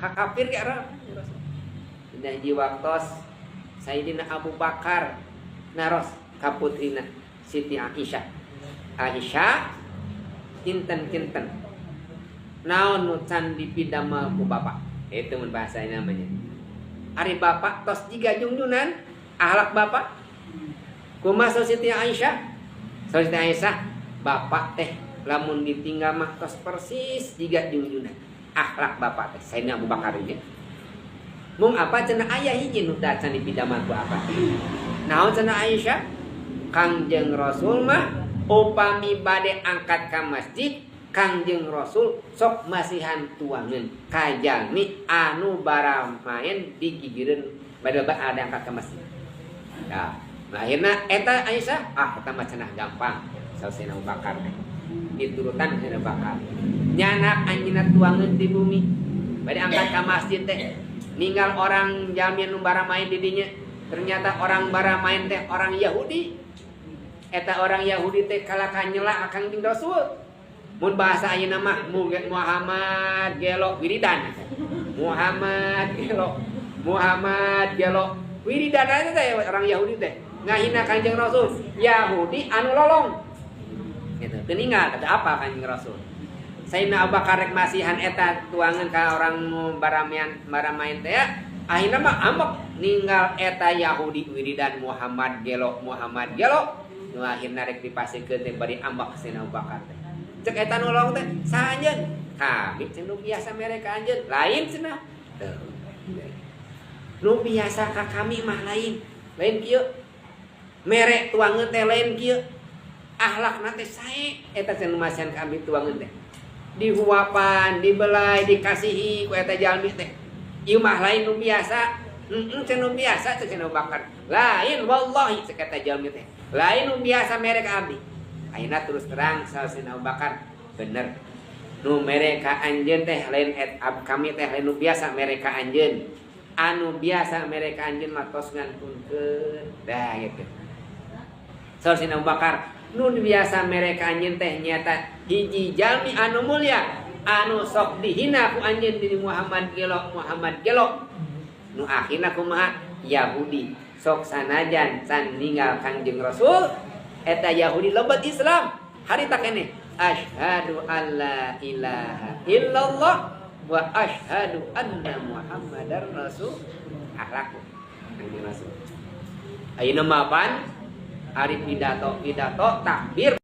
Ka kafir ge era. Dina hiji waktos Sayyidina Abu Bakar naros ka putrina Siti Aisyah. Aisyah, kinten-kinten naon nu can dipidamel ku bapak? Itu mun bahasa namanya. Ari bapak tos jiga jungjunan, akhlak bapak kumaha? Siti Aisyah, Siti Aisyah, bapak teh lamun ditinggal mah tos persis jiga jungjunan akhlak bapak teh. Sayyidina Abu Bakar ini. Mung apa cenah, aya hiji nu can dipidamel ku apa? Naon cenah, Aisyah? Kangjeng Rasul mah upami bade angkat ka masjid, Kangjeng Rasul sok masihan tuangan ka jalmi anu baramaen di gigireun bade ada angkat ke masjid. Ya, nah, akhirnya eta Aisyah, ah, eta mah cenah gampang. Sayyidina Abu Bakar teh diturutan Sayyidina Abu Bakar. Nyandak anjeunna tuangan di bumi. Bade angkat ka masjid teh ninggal orang jalmi anu baramaen di dinya. Ternyata orang baramaen teh orang Yahudi. Eta orang Yahudi teh kalah nyela ka Kangjeng Rasul. Mun bahasa ayeuna mah Muhammad gelo wiridan. Muhammad gelo. Muhammad gelo wiridan aja teh orang Yahudi teh. Ngahina Kanjeng Rasul. Yahudi anu lolong. Gitu. Teu ninggal kata apa Kanjeng Rasul. Sayyidina Abu Bakar rek masihan eta tuangan ka orang baramian baramain teh ya. Akhirnya mah ambek ninggal eta Yahudi wiridan Muhammad gelo, Muhammad gelo. Nu akhirna rek dipasikeun teh bari ambek Sayyidina Abu Bakar teh. Cek eta nolong teh, saha anjeun? Kami cenah biasa mere ka anjeun. Lain cenah. Nu biasa ka kami mah lain. Lain kieu. Mere tuangeun teh lain kieu. Akhlakna teh sae eta cenah masihan ka abdi tuangeun teh. Dihuapan, dibelai, dikasihi ku eta jalmi teh. Ieu mah lain nu biasa. Heeh, cenah nu biasa cek Abu Bakar. Lain wallahi cek eta jalmi teh. Lain nu biasa mere ka abdi. Ayeuna terus terang Sayyidina Abu Bakar bener. Nu mere ka anjeun teh lain et, kami teh lain nu biasa mere ka anjeun. Anu biasa mere ka anjeun mah tos ngantunkeun. Dah gitu. Sayyidina Abu Bakar, nu biasa mere ka anjeun teh nyata hiji jalmi anu mulia anu sok dihina ku anjeun di Muhammad gelo, Muhammad gelo. Nu akhirna kumaha? Yahudi sok sanajan can ninggal Kangjeng Rasul, eta Yahudi lebet Islam harita keneh, asyhadu alla ilaha illallah wa asyhadu anna Muhammadar rasul. Akhlakku Kangjeng Rasul. Ayeuna mah pan ari pidato pidato takbir.